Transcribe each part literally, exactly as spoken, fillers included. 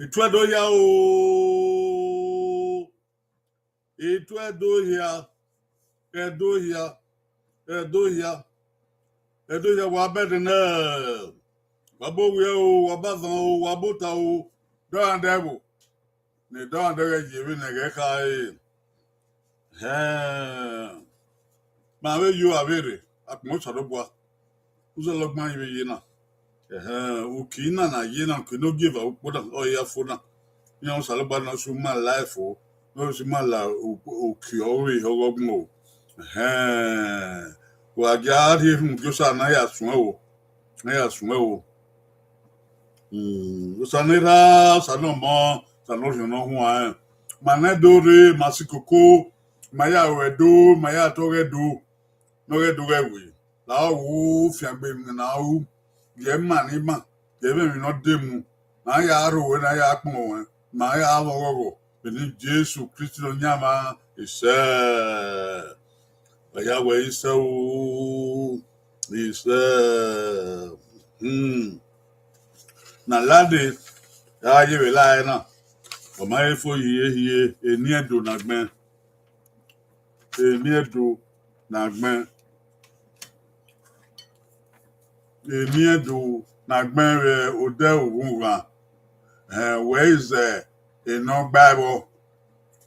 Ituẹ do hia o. Ituẹ do hia. Ẹdo hia. Ẹdo hia. Ẹdo hia, wa bẹdẹ nẹ. Wa bo wiẹ o, wa ba zan o, wa bota o. Dọgha dẹ vbo? Ne dọgha dẹ ghẹ ye vbene ẹghẹ kha re. Hẹn. Ma vbe yo avbe rre, akpọn Osanobua. Uzọlọgban i vbe ye na. Ẹhẹn, uki na na ye na, uki ne ogieva ukpo na, ọ ya fo na. Iran Osanobua na su ma la ẹfo, ne ọ su ma la u-, uki ọvbehe ọghọgbọn o. Ẹhẹn, wa gia rhie rhunmwuda Osa na ya suẹn o, na ya suẹn o. Hmm, Osa ne Erha, Osa ne Ọmọ, Osa ne Orhiọn Ne Ọ Huanrẹn. Ma ne Ẹdo rre, ma si koko, ma ya ru Ẹdo, ma ya tọ ọghe Ẹdo, ne ọ ghẹ do ghẹ we. La ọ wu fiangbe emwi ne a ru, gie ima ne ima, gie ẹmwẹ emwi ne ọ de mu, ne a ya rho ruẹ, ne a ya kpọnmwẹ ruẹ, ma ya vbe ọghọghọ, vbene Jesu Kristi Nọyaẹnmwa, isẹ. Wa ya wẹ isẹ o, isẹ. Hmm. Na lade, a ye vbe la ẹre na, ọ ma he fo hie hie, eni Ẹdo na gbẹn. Eni Ẹdo na gbẹn. Eni Ẹdo na gbẹn vbe odẹ ughunghan. Ẹhẹn, wẹ i zẹ enọ gba ẹvbo.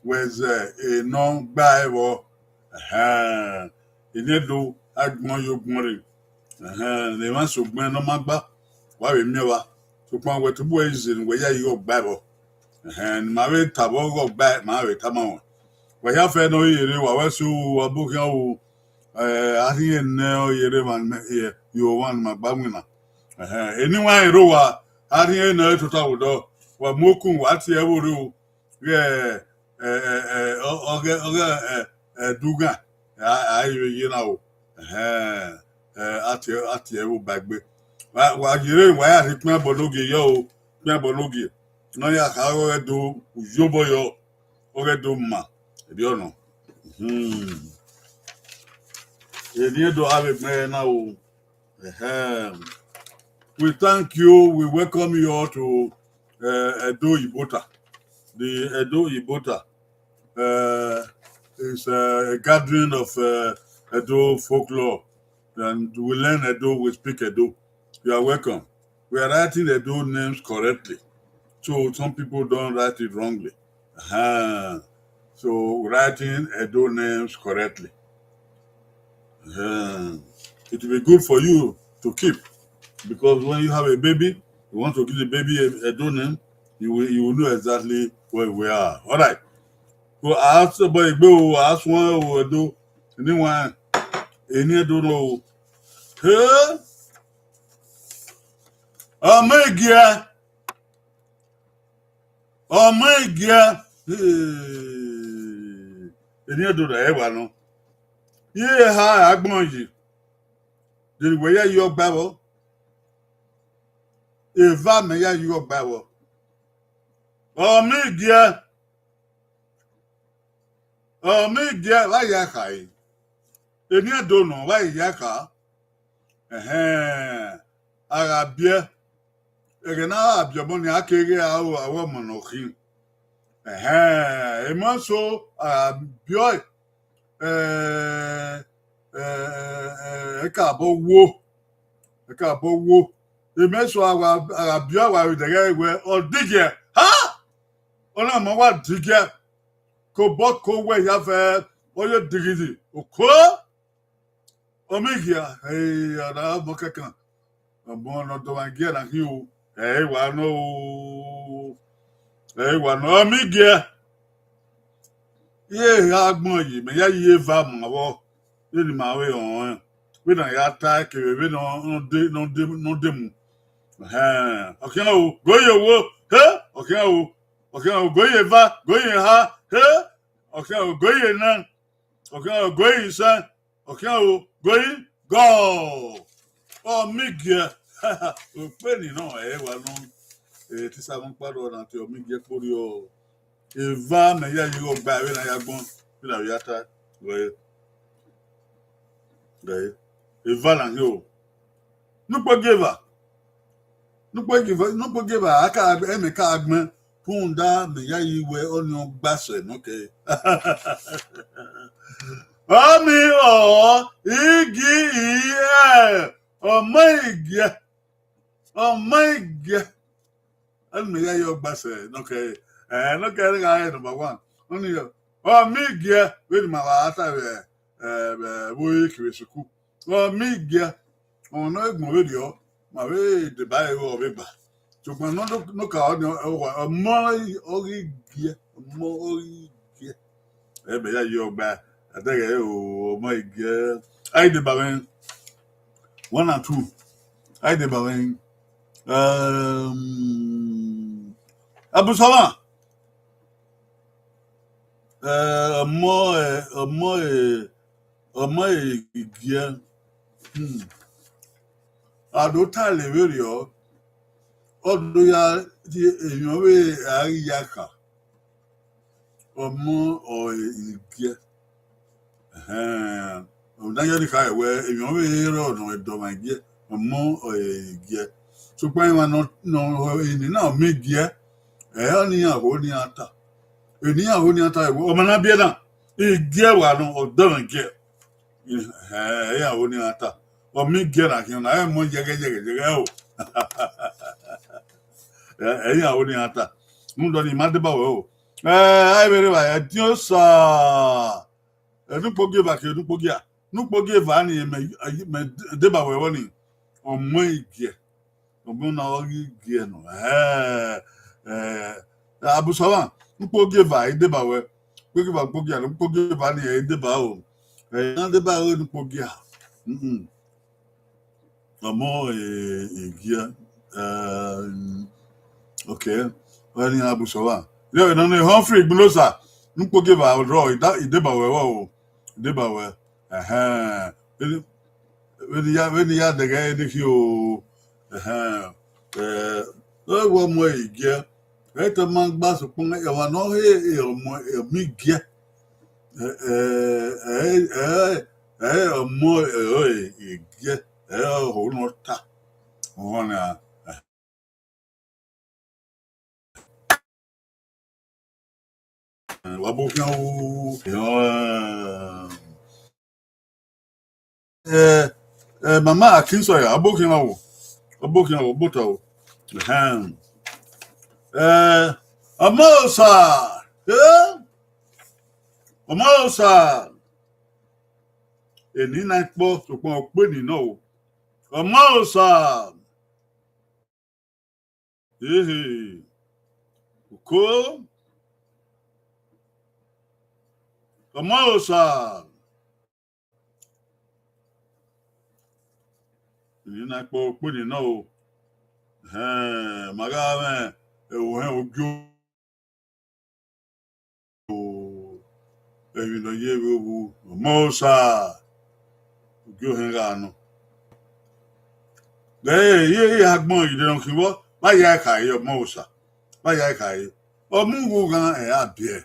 Wẹ zẹ enọ gba ẹvbo. Ẹhẹn, eni Ẹdo a gbọn ye ogbọn rre. Ẹhẹn, ne emwa sẹ ogbẹn ne ọ ma gba, wa vbe miẹn ọvba. Sokpan wẹ tobọ wẹ i zẹ ne wẹ ya igho gba ẹvbo. Ẹhẹn, ne ima vbe ta vbe ọghọ gba, ma vbe tama ruẹn. Wa ya fẹ ne ọ ye rre, wa wẹ so, wa bu khian ru, eh, a rhie nẹ ọ ye rre emwa ne, eh, ye ọmwa ne ima gba winna. Ẹhẹn, eni wa rẹn rre owa, a rhie nẹ ọ tota vbe odọ, wa mu okun, wa tie ẹvbo rre o. Ghẹ, ẹ, ẹ, ẹ, ọ, ọghe, ọghe, ẹ, ẹ, Ẹdughan, a, a i vbe ye na o. Ẹhẹn, ẹ, a tie, a tie ẹvbo ba egbe. Wa, wa ye rre, wa ya rhie ikpian obọ ne ogie yọ o, ikpian obọ ne ogie. Ne ọ ya kha ọghe do, uyobọ yọ, ọghe do ma, erriọ nọ. Hmm. Eni Ẹdo a vbe gbẹn na o. Ahem. We thank you. We welcome you all to, uh, Edo Ibota. The Edo Ibota, uh, is, uh, a gathering of, uh, Edo folklore, and we learn Edo, we speak Edo. You are welcome. We are writing Edo names correctly, so some people don't write it wrongly. Uh-huh. So writing Edo names correctly. Uh, it will be good for you to keep, because when you have a baby, you want to give the baby a, Edo name, you will, you will know exactly where we are. All right. So, a sẹ bọ egbe o, a suẹn o, Edo, eni wa, eni Edo nọ o. Hey! Ọmọ Igie. Ọmọ Igie. Hey! Eni Edo na ẹwa nọ. Iye ha agbọn yi. Deni wẹ ya yi ọgba vbọ. Eva mẹ ya yi ọgba vbọ. Ọmọ Igie. Ọmọ Igie, vba ya kha e. Eni Edo nọ, vba ya kha. Ẹhẹn, a gha biẹ. Ẹghẹ ne a gha biẹ ọmọ ni, a keghi a ru avbe ọmọ ne ọ khin. Ẹhẹn, emọ eso, a gha biẹ ọe, ẹ, ẹ, ẹ, ẹ, ẹkabọ wo, ẹkabọ wo. Emọ eso a gha, a gha biẹ ọe, a gha vbe dẹghe wẹ, ọ digiẹ, ha! Ọna ma wa digiẹ, kobọ ko wẹ ya fẹ, ọ ye digidi, oko. Ọmọ Igie, eh, a na mọ kẹkan. Ọmọ ne ọ dọmwa Igie na khin o. Ẹ i wa nọ o. Ẹ i wa nọ, Ọmọ Igie. Iye agbọn yi, mẹ ya yi eva mu avọ. Vbene ima vbe rẹn ọnrẹn. Vbene a ya ta kevbe vbene ọ, ọ de, ne ọ de, ne ọ de mu. Ẹhẹn. Ọ khian o, go ye wo. He? Ọ khian o. Ọ khian o, go ye eva, go ye eha. He? Ọ khian o, go ye enan. Ọ khian o, go ye isan. Ọ khian o, go ye gọ. Ọmọ Igie. Okpeni nọ, ẹ wa nọ. Eh, te Isamọ kpa do na te Ọmọ Igie kporhiọ. Eva mẹ ya yi igho gba vbene a ya gbọn, vbene a vbe ya ta. Wẹ, wẹ, eva na hin o. Nukpo gi eva. Nukpo gi eva, nukpo gi eva, a ka, ẹmwẹ ka gbẹn. Rhunmwuda mẹ ya yi wẹ ọnii ọ gba sẹ nọ kẹ. Ọmọ ọ, igi i ẹ, ọmọ igiẹ, ọmọ igiẹ. Ẹnu mẹ ya yi ọ gba sẹ nọ kẹ, ẹ, nọ kẹ gha rẹ number one. Ọnii ọ, ọmọ igiẹ, vbene ima wa ta vbe, ẹ, vbe, vbe ore kevbe sukuu. Ọmọ igiẹ, ọmọ ne ọ i gbọn vberriọ, ma vbe deba ẹre vbe ọvbegba. Sokpan nọ, nọ ka ọnii, ọ wa, ọmọ ọghe igiẹ, ọmọ ọghe igiẹ. Ẹ mẹ ya yi ọ gba, a dẹghẹ o, ọmọ igiẹ. A i deba mwẹ, one and two. A i deba mwẹ, um, Abusọmwa. Ẹ, ọmọ, ẹ, ọmọ, ẹ, ọmọ igiẹ. Hmm. A do ta le vberriọ, ọ do ya tie emwi ọvbehe a ghi ya kha. Ọmọ ọre igiẹ. Ẹhẹn. Ọna yọ ni kha wẹ emwi ọvbehe rrọọ nọ ẹdẹ ọmwa igiẹ, ọmọ ọre igiẹ. Sokpan emwa nọ, nọ, eni na ọmọ igiẹ, ẹ, ọnii iran ho ne iran ta. Eni iran ho ne iran ta, wẹ ọmọ na biẹ na, igiẹ wa nọ, ọdọ mwẹ igiẹ. Ẹ, iran ho ne iran ta. Ọmọ igiẹ na khian na, ẹ mọ yẹghẹ, yẹghẹ, yẹghẹ o. Ẹ, iran ho ne iran ta. Rhunmwuda ọnii, ima deba wẹ o. Ẹ, a i vbe rre evbare, ẹdin Osa. Ẹ, ne ukpogieva ke ne ukpogia. Ne ukpogieva ni mẹ, mẹ deba wẹ vbọ ni. Ọmọ igiẹ. Ọmọ na ọ ghi giẹ nọ. Ẹ, ẹ, Abusọmwa, ukpogieva i deba wẹ. Ukpogieva, ukpogia, ukpogieva ni i deba o. Ẹ, na deba wẹ ne ukpogia. Mm-mm. Ọmọ, eh, igiẹ, eh, okay. Ọnii Abusọmwa. Yẹ nọ ne Humphrey Igbinosa, ne ukpogieva rrọọ, i deba wẹ vbọ o. I deba wẹ. Ẹhẹn. Vbene, vbene ya, vbene ya dẹghẹ ne khin o. Ẹhẹn. Eh, ọ wẹ ọmọ igiẹ. Ẹ te ma gba sokpan, emwa ne ọ he ọmọ, ọmọ igiẹ. Ẹ, ẹ, ẹ, ẹ, ẹ, ọmọ, ẹ, ẹ, igiẹ, ẹ, ọhọ ne ọ ta. Ọmọ na, ẹ. Wa bo khian o, ẹ, ẹ, mama Akinsoya, a bo khian o, a bo khian o, a bo ta o. Ẹhẹn. Ẹ, ọmọ Osa, ẹ, ọmọ Osa. Eni na kpọ, sokpan ọ kpe ni nọ o. Ọmọ Osa. Ehe. Oko. Ọmọ Osa. Eni na kpọ, ọ kpe ni nọ o. Ẹhẹn, ma gha mwẹ ẹvbo hẹn ogie o. Emwi ne ọ ye vbe vbu, ọmọ Osa, ogie ohẹn gha nọ. Ẹ, ẹ, ẹ, agbọn ire nọ khin vbọ, vba ya khare ọmọ Osa, vba ya khare. Ọ mu uwu ghan, ẹ, a biẹ.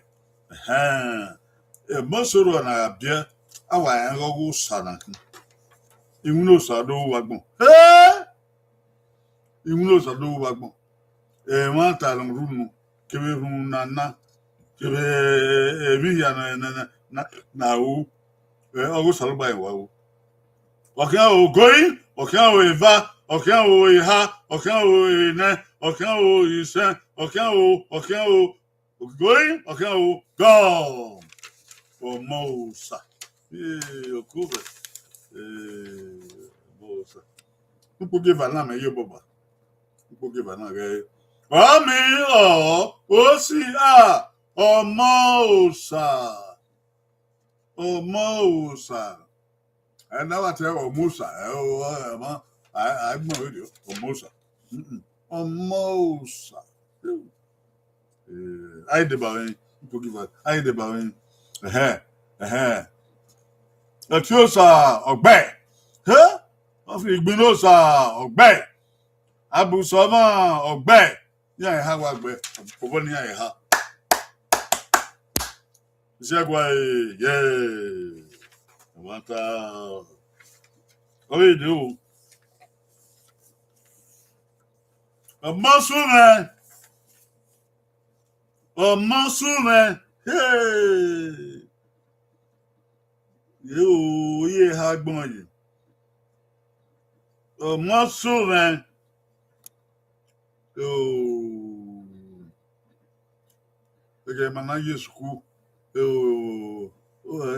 Ẹhẹn. Ẹmọ sẹ orua na gha biẹ, a wa rẹn ghe ọghe Osa na khin. Iwinna Osa do ru vbe agbọn. Ẹ! Iwinna Osa do ru vbe agbọn. Ẹmwata ne ọ rhunmwu, kevbe erhunmwu ne a na, kevbe emwi hia ne, ne, ne, ne, ne a ru, ẹ, ọghe Osanobua rẹn wa ru. Ọ khian ro ogorin, ọ khian ro eva, ọ khian ro eha, ọ khian ro enẹ, ọ khian ro isẹn, ọ khian ro, ọ khian ro ogorin, ọ khian ro gọọ. Ọmọ Osa. Ee, okuvẹ. Ee, ọmọ Osa. Ukpogieva na mẹ ye obọba. Ukpogieva na ghẹ. Ọmọ ọ, osi a, ọmọ Osa. Ọmọ Osa. Ẹ na wa te ọmọ Osa, ẹ, ọ, ẹ, ma, a, a gbọn vberriọ, ọmọ Osa. Mm-mm. Ọmọ Osa. Eh, a i deba mwẹ, ukpogieva, a i deba mwẹ. Ẹhẹn, ẹhẹn. Ẹtin Osa, ọgbẹe. He? Ọ fi igbinna Osa, ọgbẹe. Abusọmwa, ọgbẹe. Iran eha wa gbe, obọ ne iran eha. Zẹgua, eh, yeah. Ẹmwata. Ọ vbe de o. Ọmọ sunu mwẹ. Ọmọ sunu mwẹ, hey! Ye o, ye eha agbọn ye. Ọmọ sunu mwẹ, oh! Ẹghẹ ma na ye sukuu, oh,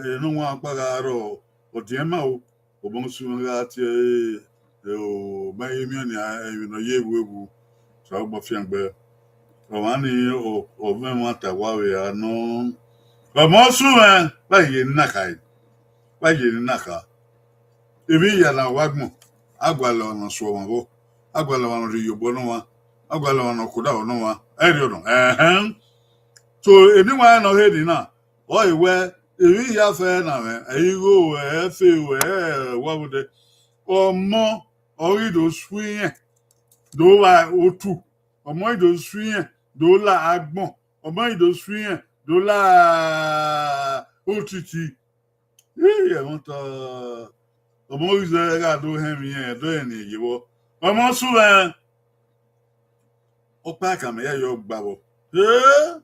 ene ọmwa ọkpa gha rrọọ, ọ diẹn ma o, ọmọ sunu mwẹ gha tie ẹre, oh, ma ye miẹn nia, emwi ne ọ ye vbe wu, sa ọgbọ fiangbe. Ọmwa ni, ọ, ọ mwẹ ẹmwata wa vbe a nọ. Ọmọ sunu mwẹ, wa ye ne na kha, wa ye ne na kha. Emwi hia na wa gbọn, a gualọ ọmwa ne ọ su ọmwa vbọ, a gualọ ọmwa ne ọ rhie iyobọ ne ọmwa, a gualọ ọmwa ne ọ khodaro ne ọmwa, ẹrriọ nọ, ẹhẹn. So, eni wa rẹn ne ọ he ni na, ọ re wẹ, emwi hia fẹ na mwẹ, ẹ i gho, ẹ fe, ẹ wa vbe odẹ. Ọmọ, ọ ghi do su irẹn, do vba otu, ọmọ ghi do su irẹn, do la agbọn, ọmọ ghi do su irẹn, do la otiti. Ii, ẹmwata, ọmọ ghi zẹ gha do họn emwi irẹn, do họn emwi ye vbọ. Ọmọ sunu mwẹ, ọkpa ka mẹ ya yọ gba vbọ. Ee!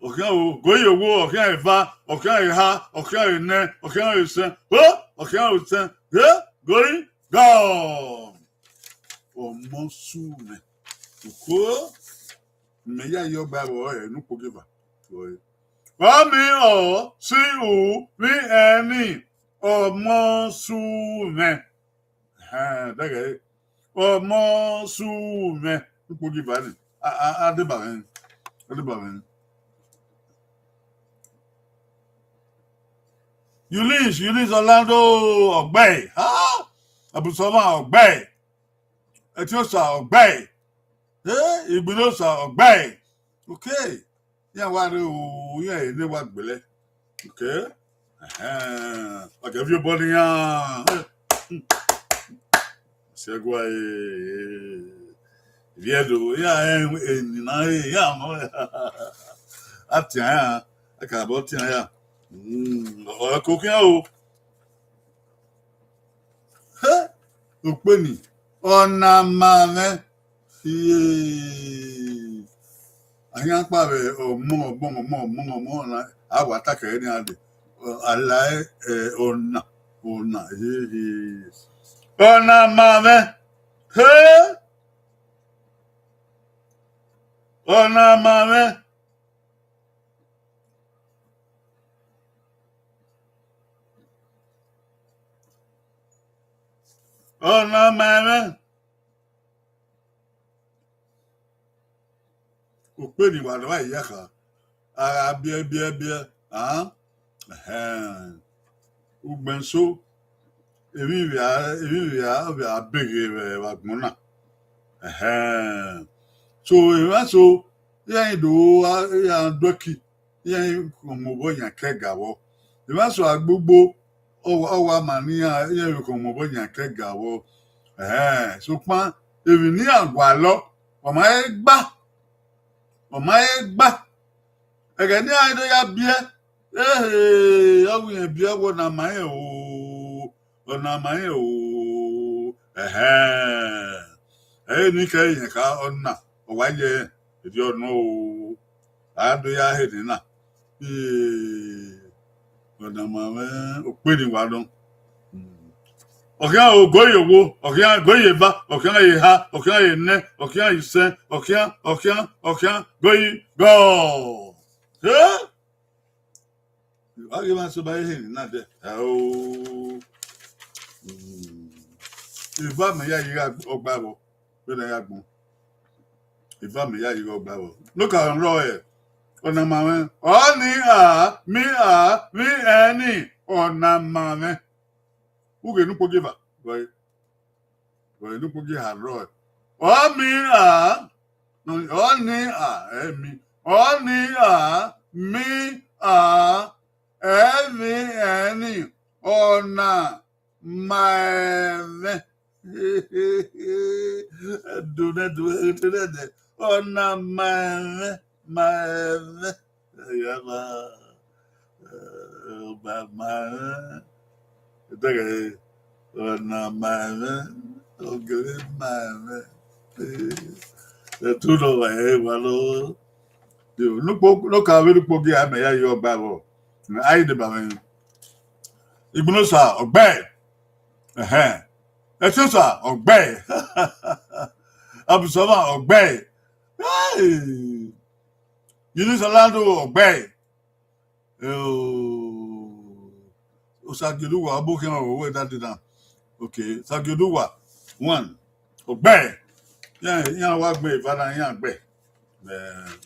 Ọ khian o, go ye owo, ọ khian eva, ọ khian eha, ọ khian enẹ, ọ khian esẹn, o, ọ khian osẹn, ee, go yi, gọ. Ọmọ sunu mwẹ. Uko, mẹ ya yọ gba vbọ, ẹ, ne ukpogieva. Ọ mi ọ si u vbi ẹni, ọmọ sunu mwẹ. Ẹhẹn, dẹghẹ ọmọ sunu mwẹ, ukpogieva ni, a, a, a deba mwẹ, a deba mwẹ. Eunice, Eunice Orlando, ọgbẹe, ha, Abusọmọ ọgbẹe, Ẹtiosa ọgbẹe, eh, Igbinosa ọgbẹe. Okay. Iran wa rre o, iran ene wa gbele. Okay. Ẹhẹn. Wa ke viọ obọ ne iran. Siẹgua, eh, eh, ivbi Ẹdo, iran, eh, eni na, eh, iran mọ. A tian ya, a ka bọ tian ya. Mm, ọ ko khian o. He, okpeni, ọ na ma mwẹ. Iye. Ahiankpa vbe ọmọ, ọmọ, ọmọ, ọmọ, ọmọ, na, a wa ta kẹ nian dee. Ọ, a la ẹre, eh, ọna, ọna, eh, eh. Ọ na ma mwẹ. He! Ọ na ma mwẹ. Ọ na ma mwẹ. Okpeni wa nọ, a ya kha. A gha biẹ, biẹ, biẹ, a? Ẹhẹn. Ugbẹn eso, emwi vbe a, emwi vbe a, vbe a beghe vbe, vbe agbọn na. Ẹhẹn. So, emwa eso, iran do, iran do ẹki, iran khọn mu obọ yan ke ga vbọ. Emwa eso agbogbo, ọ wa, ọ wa ma ne iran, iran vbe khọn mu obọ yan ke ga vbọ. Ẹhẹn, sokpan, emwi ne iran gualọ, ọ ma he gba, ọ ma he gba. Ẹghẹ ne iran do ya biẹ, ehe, ọ wẹ irẹn biẹ, wẹ ọ na ma rẹn o, ọ na ma rẹn o, ẹhẹn. Ẹre ne I kẹre rẹn kha, ọ na, ọ wa ye rẹn, erriọ nọ o, a do ya he nena. Ee, ọ na ma mwẹ okpeni wa nọ. Ọ khian ogo ye owo, ọ khian ogo ye eva, ọ khian ye eha, ọ khian ye enẹ, ọ khian ye isẹn, ọ khian, ọ khian, ọ khian, go yi, gọ. Eh? A ghi mwa sẹ ọba ehe ni na dẹ. Ẹo. Mm. Eva mẹ ya yi gha ọgba vbọ, vbene a ya gbọn. Eva mẹ ya yi gha ọgba vbọ. Look at rọ ẹ. Ọ na ma mwẹ. Ọ ni a, mi a, mi ẹni. Ọ na ma mwẹ. Ughe ne ukpogieva. Rọ ẹ. Ọ ni ukpogi ha rrọọ. Ọ mi a, ọ ni a, ẹ mi. Ọ ni a, mi a, ẹ mi ẹni, ọ na ma ẹmwẹ. Do nẹ, do nẹ, do nẹ, ọ na ma ẹmwẹ. Ma ẹmwẹ. Ya ma, eh, ma, ma ẹmwẹ. Ọ na ma ẹmwẹ. Ọ gele ma ẹmwẹ. Eh, Ẹtu nọ wa ẹ wa nọ. Nukpo, nọka vbe nukpo gie a mẹ ya ye ọgba vbọ. Ai de ba mwẹ. Igbinosa, ọgbẹe. Ẹhẹn. Ẹtiosa, ọgbẹe. Abusọmwa, ọgbẹe. Hey! Eunice Orlando, ọgbẹe. Eo, Osagiodugha, ọ bu khian ọvbokhan wẹ dade na. Okay, Osagiodugha, one. Ọgbẹe. Iran, iran wa gbẹn eva na, iran gbẹe. Ẹ,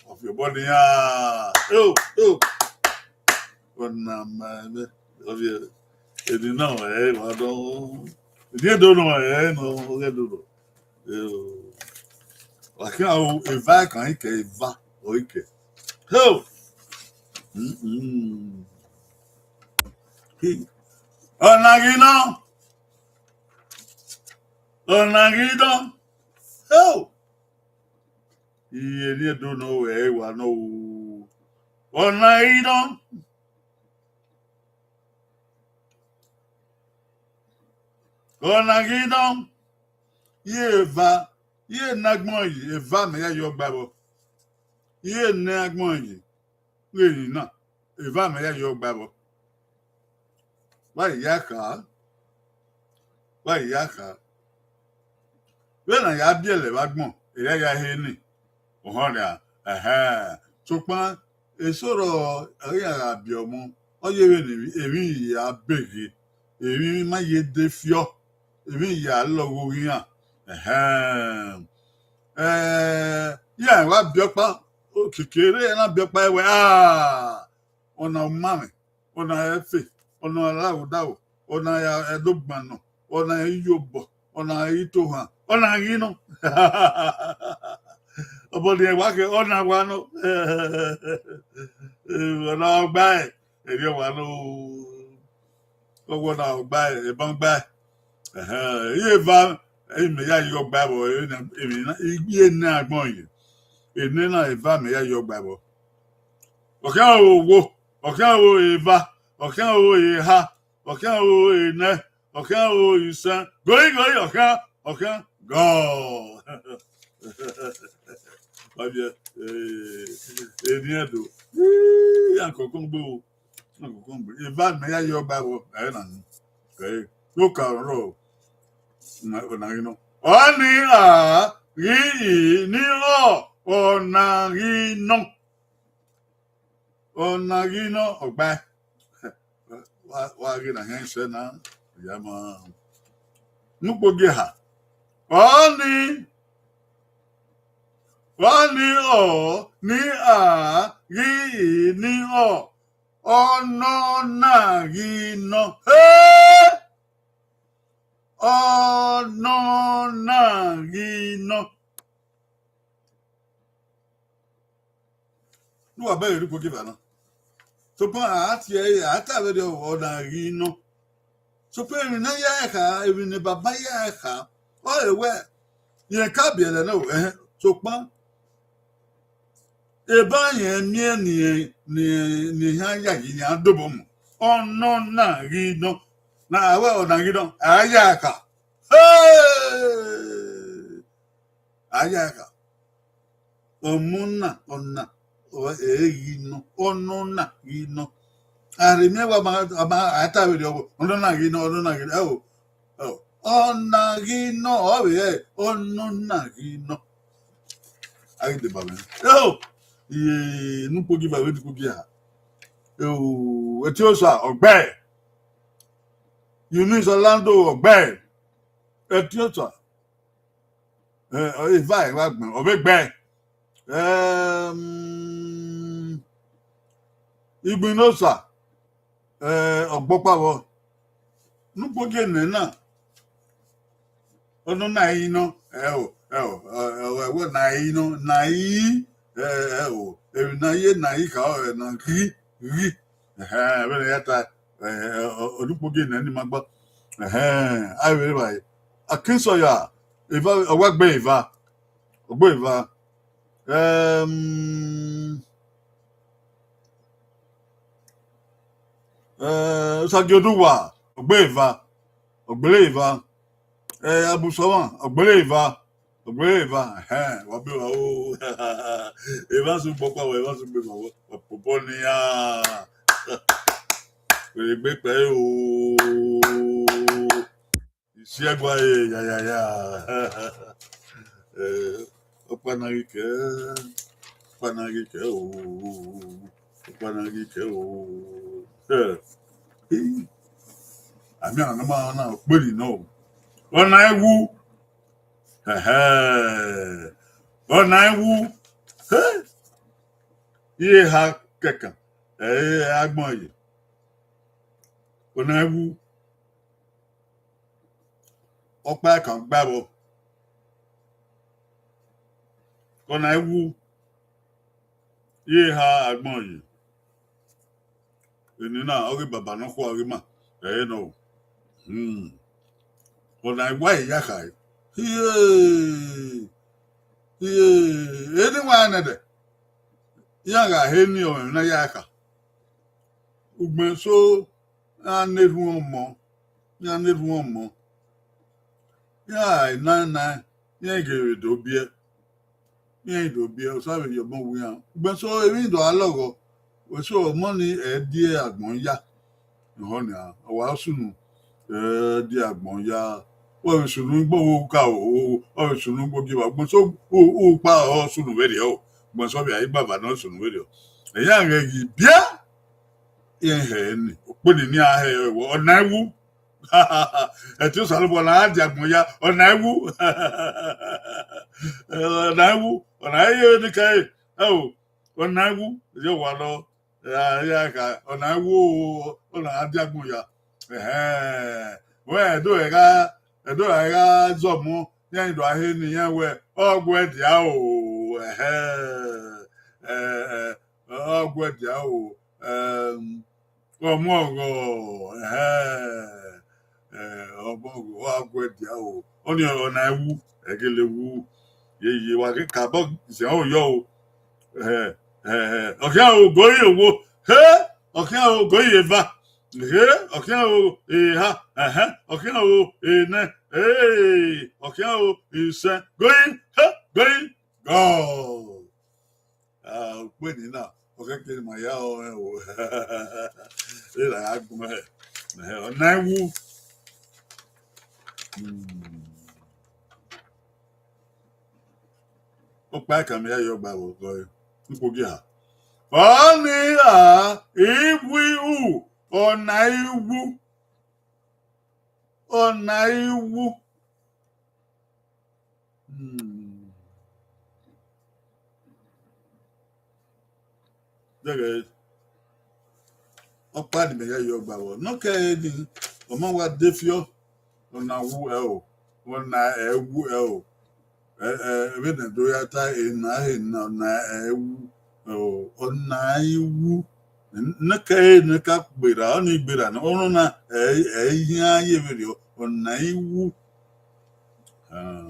ọ fi obọ ne iran. Eo, eo. Ọna ma, ẹ, ọ fi, eni na, ẹ, wa dọ. Eni Ẹdo nọ, ẹ, nọ, ọ ghe Ẹdo nọ. Eo. Wa khian ro, eva kan ikẹ, eva ọ ikẹ. Ho! Mm-mm. Hi. Ọna ghi nọ. Ọna ghi nọ. Ho! Iye ni Ẹdo nọ, ẹ wa nọ o. Ọna ghi nọ. Ọna ghi nọ. Iye eva, iye ne agbọn yi, eva mẹ ya ye ọgba vbọ. Iye ne agbọn yi, vbe eni na, eva mẹ ya ye ọgba vbọ. Wa ya kha, wa ya kha. Vbene a ya biẹlẹ vbe agbọn, eya ya he ni, ohọn nia, ẹhẹn. Sokpan, eso rọ, iran gha biẹ ọmọ, ọ ye vbene emwi, emwi ya beghe, emwi ma ye de fiọ, emwi ya lọghe oghian, ẹhẹn. Ẹ, iran wa biẹ ọkpa, okiekie rre na biẹ ọkpa wẹ, ah, ọna ọmamwẹ, ọna ẹfe, ọna ọre arodaro, ọna ẹdogban nọ, ọna iyobọ, ọna itohan, ọna ghi nọ. Obọ ni wa khe, ọna wa nọ. Ọna ọgbae, erriọ wa nọ. Ọwọ na ọgbae, eban gbae. Ẹhẹn, iye eva, ẹi mẹ ya ye ọgbae vbọ, emwi na, iye ne agbọn yi. Ene na eva mẹ ya ye ọgbae vbọ. Ọ khian ro owo, ọ khian ro eva, ọ khian ro eha, ọ khian ro enẹ, ọ khian ro isẹn, goi goi, ọ khian, ọ khian gọ. Wa biẹ, eh, eni Ẹdo. Ii, iran kọkọ gbe o. Iran kọkọ gbe. Eva mẹ ya ye ọgbae vbọ, ẹ na ni. Ẹ, no ka rọ, ọna, ọna ghi nọ. Ọni a ghi i ni ọ, ọna ghi nọ. Ọna ghi nọ, ọgbae. Wa, wa ghe na hian sẹ na, ya ma. Nukpo gie ha. Ọni, ọni ọ, ni a ghi i ni ọ. Ọnọna ghi nọ. He! Ọnọna ghi nọ. Ne uwa bẹghe rhie ukpo gie eva na. Sokpan a tie ẹre, a ta vberriọ ọna ghi nọ. Sokpan emwi ne a ya ẹre kha, emwi ne baba ya ẹre kha, ọ re wẹ, rẹn ka biẹlẹ nẹ o, ẹhẹn, sokpan, eba yẹn miẹn ne, ne, ne iran yayi, iran dobọ mu. Ọnọna ghi nọ. Na a wẹ ọna ghi nọ, a ya ẹre kha. Hey! A ya ẹre kha. Ọmọ na, ọna, ọ, ẹ ghi nọ, ọnọna ghi nọ. A rhe miẹn wa ma, a ma, a ta vberriọ, ọnọna ghi nọ, ọnọna ghi nọ, ẹ o, ẹ o. Ọna ghi nọ, ọ vbe rẹ, ọnọna ghi nọ. A ghi deba mwẹ. Ẹ o, iye, nukpo gie eva vbe nukpo gie ha. Ẹ o, Ẹtiosa, ọgbae. Eunice Orlando, ọgbae. Ẹtiosa. Ẹ, eva ẹre wa gbẹn, ọ vbe gbe. Ẹm, Igbinosa, ẹ, ọgbọkpa vbọ. Nukpo gie nẹ na. Ọnọna ghi nọ, ẹ o, ẹ o, ẹ o, ẹ o, na ghi nọ, na ghi, ẹ, ẹ o, emwi na ye na ghi kha, ẹ, na ghi, ghi. Ẹhẹn, vbene ya ta, ẹ, ẹ, ọ, ọ, nukpo gie nẹ ni ma gba. Ẹhẹn, a vbe evbare. Akinsọya, eva, ọ wa gbe eva. Ọ gbe eva. Ẹm, ẹ, Osagiodugha, ọ gbe eva. Ọ gbele eva. Ẹ, Abusọmwa, ọ gbele eva. Ọgbẹn eva, ẹhẹn, wa be wa o. Eva sẹ ugbọkpa wẹ, eva sẹ ugbe ma wẹ, wa pobọ nian. Wẹ egbe kpẹ o. Isi ẹgua re ya ya ya. Eh, ọkpa na ghi kẹ, ọkpa na ghi kẹ o, ọkpa na ghi kẹ o. Eh, eh. Ami ana ma na kperi nọ o. Ọna ẹwu. Ẹhẹ. Ọna ẹwu. He. Iye ha kẹkan. Ẹ, agbọn ye. Ọna ẹwu. Ọkpa kan gba vbọ. Ọna ẹwu. Iye ha agbọn ye. Eni na, ọ ghi baba nọkhua ghi ma, ẹ i re nọ o. Hmm. Ọna ẹwu ya khare. Hie! Hie! Eni wa nẹdẹ. Iran gha he ni ọmwẹ na ya kha. Ugbẹn eso, iran na erhunmwu ọmọ, iran na erhunmwu ọmọ. Iran gha na na, iran ghe vbe do biẹ. Iran do biẹ, Osa vbe rhie ọmọ wu iran. Ugbẹn eso, emwi do a lọghọ. Wẹ so ọmọ ni ẹ die agbọn ya. Ehọ nia, ọ wa sunu, ẹ die agbọn ya. Ọ vbe sunu igbo wo ka o, ọ vbe sunu igbo gie wa. Ugbẹn eso, u, u kpa ọ sunu vberriọ o. Ugbẹn eso vbe a i gbava ne ọ sunu vberriọ. Ẹyan ghẹ ghi biẹ, iran hẹ ni, okpeni ni a hẹ ẹvbo, ọna ẹwu. Ẹtin Osanobua na gha dia agbọn ya, ọna ẹwu. Ọna ẹwu, ọna ẹwu ni kẹre, ẹ o, ọna ẹwu, yọ wa nọ, ya, ya kha, ọna ẹwu, ọna gha dia agbọn ya. Ẹhẹn, wẹ, ẹdo ẹre gha, ẹdo ẹre gha zọmọ, iran do a he ni iran wẹ, ọ guẹ dia o, ẹhẹn, ẹ, ẹ, ọ guẹ dia o, ẹm, ọmọ ọghọ, ẹhẹn, ẹ, ọmọ ọghọ, ọ guẹ dia o, ọni ọna ẹwu, ẹgele wu, ye, ye, wa ghi kabọ, zẹ ọ yọ o, ẹ, ẹ, ẹ, ọ khian o, gori owo, he, ọ khian o, gori eva, he, ọ khian o, eha, ẹhẹn, ọ khian o, enẹ, ee, ọ khian o, isẹn, gori, he, gori, gọ. Ah, okpeni na, ọ khẹke ne ima ya ọnrẹn o. Erha ya gbẹn hẹ, ẹhẹn, ọna ẹwu. Hmm. Ọkpa ẹkan mẹ ya yọ gba vbe ọgọ ẹre, ukpogiha. Ọnii ra, iwu iwu, ọna iwu, ọna iwu. Hmm. Dẹghẹ, ọkpa ni mẹ ya yọ gba vbọ. Nọ kẹre ni, ọ ma wa de fiọ, ọna wu ẹ o, ọna ẹwu ẹ o. Ẹ, ẹ, vbene do ya ta ena, ena, ọna ẹwu, ọ, ọna iwu. Ne kẹre ne ka gberra, ọni gberra na, ọna na, ẹ, ẹ i yan ye vberriọ, ọna iwu. Ah,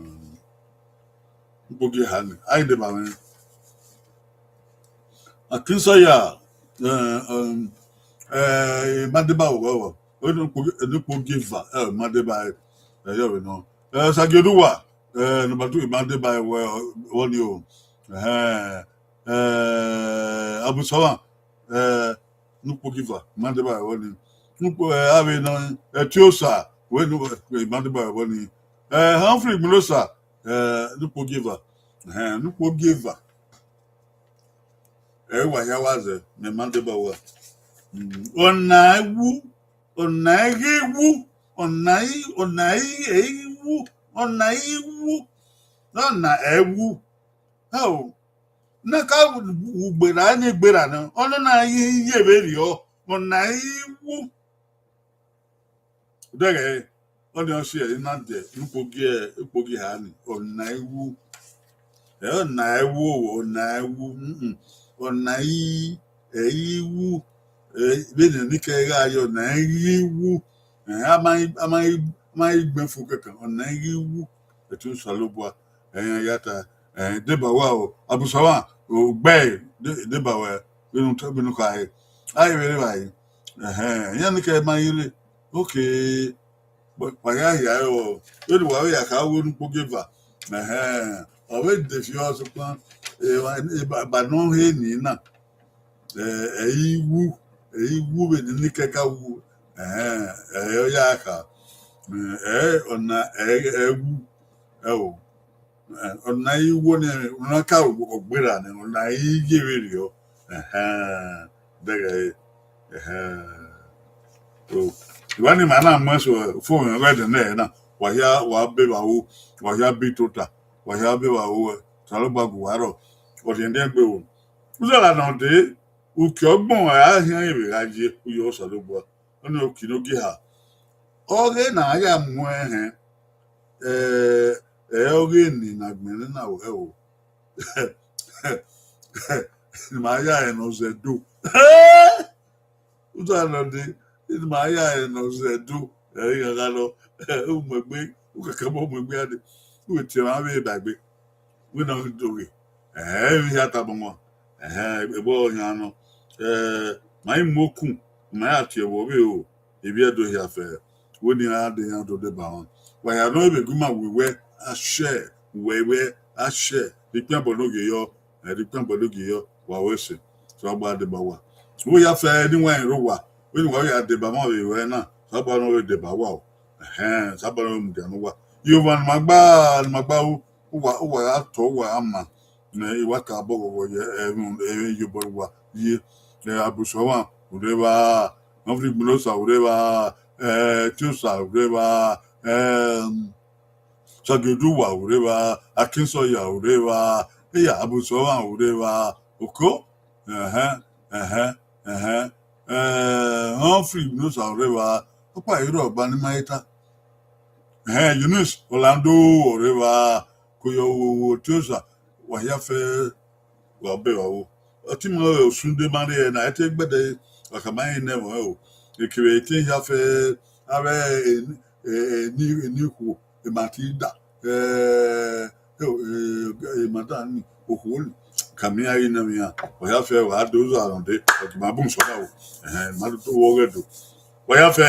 ukpogiha ni, a i deba mwẹ. Akinsaya, eh, um, eh, ma deba vbe ọghọ, ukpogieva, eh, ma deba, eh, yọ vbe nọ. Eh, Sagioduwa, eh, number two, ma deba vbe, vbọ ni o. Eh, eh, Abusọmwa, eh, ne ukpogieva, ma deba vbe vbọ ni. Ukpo, eh, avbe nọ, eh, Tiosa, wẹ ne, eh, ma deba vbe vbọ ni. Eh, Humphrey Igbulosa, eh, ne ukpogieva. Eh, ne ukpogieva. Ẹ wa ya wa zẹ, mẹ ma deba uwa. Mm, ọna iwu, ọna ighe iwu, ọna i, ọna i, iwu, ọna iwu, ọna ẹwu. Ẹ o, ne ka wu gberra, ne gberra na, ọna na ye vberriọ, ọna iwu. Dẹghẹ, ọni ọ si ẹre na dẹ ukpogi, ukpogiha ni, ọna iwu. Ẹ, ọna iwu, ọna iwu, mm, ọna i, ẹ, iwu. Ẹ, vbene ne kẹ gha ye ọna iwu. Ẹ, a ma, a ma, a ma i gbẹn fo kẹkan, ọna iwu. Ẹtin Osanobua, ẹ, iran ya ta, ẹ, deba uwa o, Abusọmwa, o, gbe, de, deba uwa, vbene u ta, vbene u kha re. A i vbe rre evbare. Ẹhẹn, iran ni kẹ ma i rre. Okay. Wa ya hia ẹre o. Vbene uwa vbe ya kha ru ne ukpogieva, Ẹhẹn, ọ vbe de fiọ sokpan, eba ne ọ he ni na, ẹ i wu, ẹ i wu vbene ne kẹka wu, ẹhẹn, ẹ ọ ya kha, ẹ ọna ẹ wu, ẹo, ọna i wu ne ọna ka ọgberra nẹ, ọna i ye vberriọ, ẹhẹn, dẹghẹ ẹre, ẹhẹn. So, evba ni ma na mu ẹse fo mwẹ ẹdẹ nẹ na, wa hia wa be vbe aro, wa hia be tota, wa hia be vbe aro, Osanobua gu uwa rrọọ, ọ rhiẹnrhiẹn gbe ro. Uzọla ne ọ dee, uki ọgbọn a khian vbe gha ye uyi Osanobua, ọnii uki ne ogie eha. Ọghe ne a ya mu ẹnrẹn, ẹ, ẹ ọghe ne na gbẹnnẹ na wẹ o. Ne ima ya rẹn ne ọ zẹ do. Uta nọ dee, ne ima ya rẹn ne ọ zẹ do. Ẹ i gha gha nọ, u mu egbe, u kakabọ mu egbe a dee, u vbe tie emwa vbe ba egbe. Wẹ ne ọ ghi do ghe, ẹhẹn, emwi hia tama ọmwa, ẹhẹn, ẹgbẹe ọghe ọ yan nọ, ẹ, ma i mu okun, ma ya tie ẹvbo vbe ro, ivbi Ẹdo hia fẹ, wẹ ne iran dee iran do deba mwa. Wa hia nọ vbe gu ima wẹ wẹ, a shẹ, wẹ wẹ, a shẹ, rhie ikpian bọ ne ogie yọ, ẹ, rhie ikpian bọ ne ogie yọ, wa ru ẹse, Osanobua deba uwa. Wẹ ya fẹ ne iwinna rre owa, wẹ ne uwa ya deba mwa vbe ruẹ na, Osanobua nọ vbe deba uwa o, ẹhẹn, Osanobua nọ vbe mudia ne uwa. Iyobọ ne ima gba, ne ima gba ru, uwa, uwa gha tọ, uwa gha ma, ne I wa ka bọ ghọghọ ye ẹmwẹ, ẹmwẹ iyobọ uwa ye, ẹ, Abusuọmwa, u rre evba, Humphrey Igbinosa, u rre evba, ẹ, Tiosa, u rre evba, ẹ, Sagioduwa, u rre evba, Akinsọya, u rre evba, iya, Abusuọmwa, u rre evba, Oko, ẹhẹn, ẹhẹn, ẹhẹn, ẹ, Humphrey Igbinosa, u rre evba, ọkpa i rrọọ ba ne ima i ta. Ẹhẹn, Eunice Orlando, u rre evba, Koyọ, wo, wo, Tiosa, wa hia fẹ, wa be vbe aro. Ọtẹn ima Osunde ma rre na, ẹ te gbẹdẹ, wa khama rẹn ne ẹmwẹ o. Ekevbe etẹn hia fẹ, avbe eni, eni, eni ikhuo, Matilda, ẹ, ẹ, ẹ, Matilda ni, okhuo ni, khama iran ghi ne ẹmwẹ iran, wa hia fẹ, wa do uza rhunmwuda, wa ma bun sẹ ọna o. Ẹhẹn, ma do vbe ọghẹdo. Wa hia fẹ,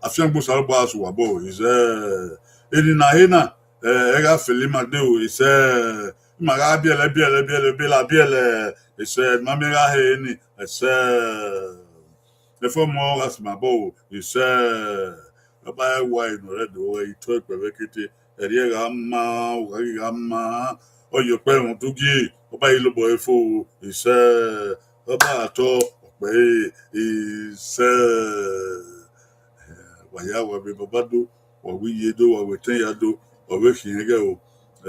afiangbe Osanobua sẹ uwa obọ, isẹ, eni na he na, ẹ, ẹ gha fẹlẹ ima dee o, isẹ, ima gha biẹlẹ, biẹlẹ, biẹlẹ, biẹlẹ, biẹlẹ, isẹ, ne ima miẹn gha he ni, isẹ, ẹfọmọ gha sẹ ima obọ o, isẹ, ọ ba wa eno rẹ do, ẹ i tọ ikpẹvbe kete, ẹrriẹ gha ma, ughaghi gha ma, ọ ye ọkpẹ rhunmwuda ugie, ọ ba i lobọ ẹre fo, isẹ, ọ ba tọ ọkpẹ ẹre, isẹ. Wa hia, wa vbe baba do, wa vbe iye do, wa vbe etẹn hia do, wa vbe khian ẹghẹ o,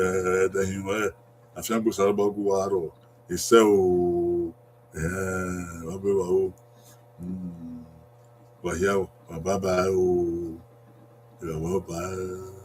ẹ, ẹdẹ hin ruẹ, afiangbe Osanobua gu uwa rrọọ, isẹ o, ẹ, wa vbe vbe aro, mm, wa hia o, wa bye bye o, wa bye bye.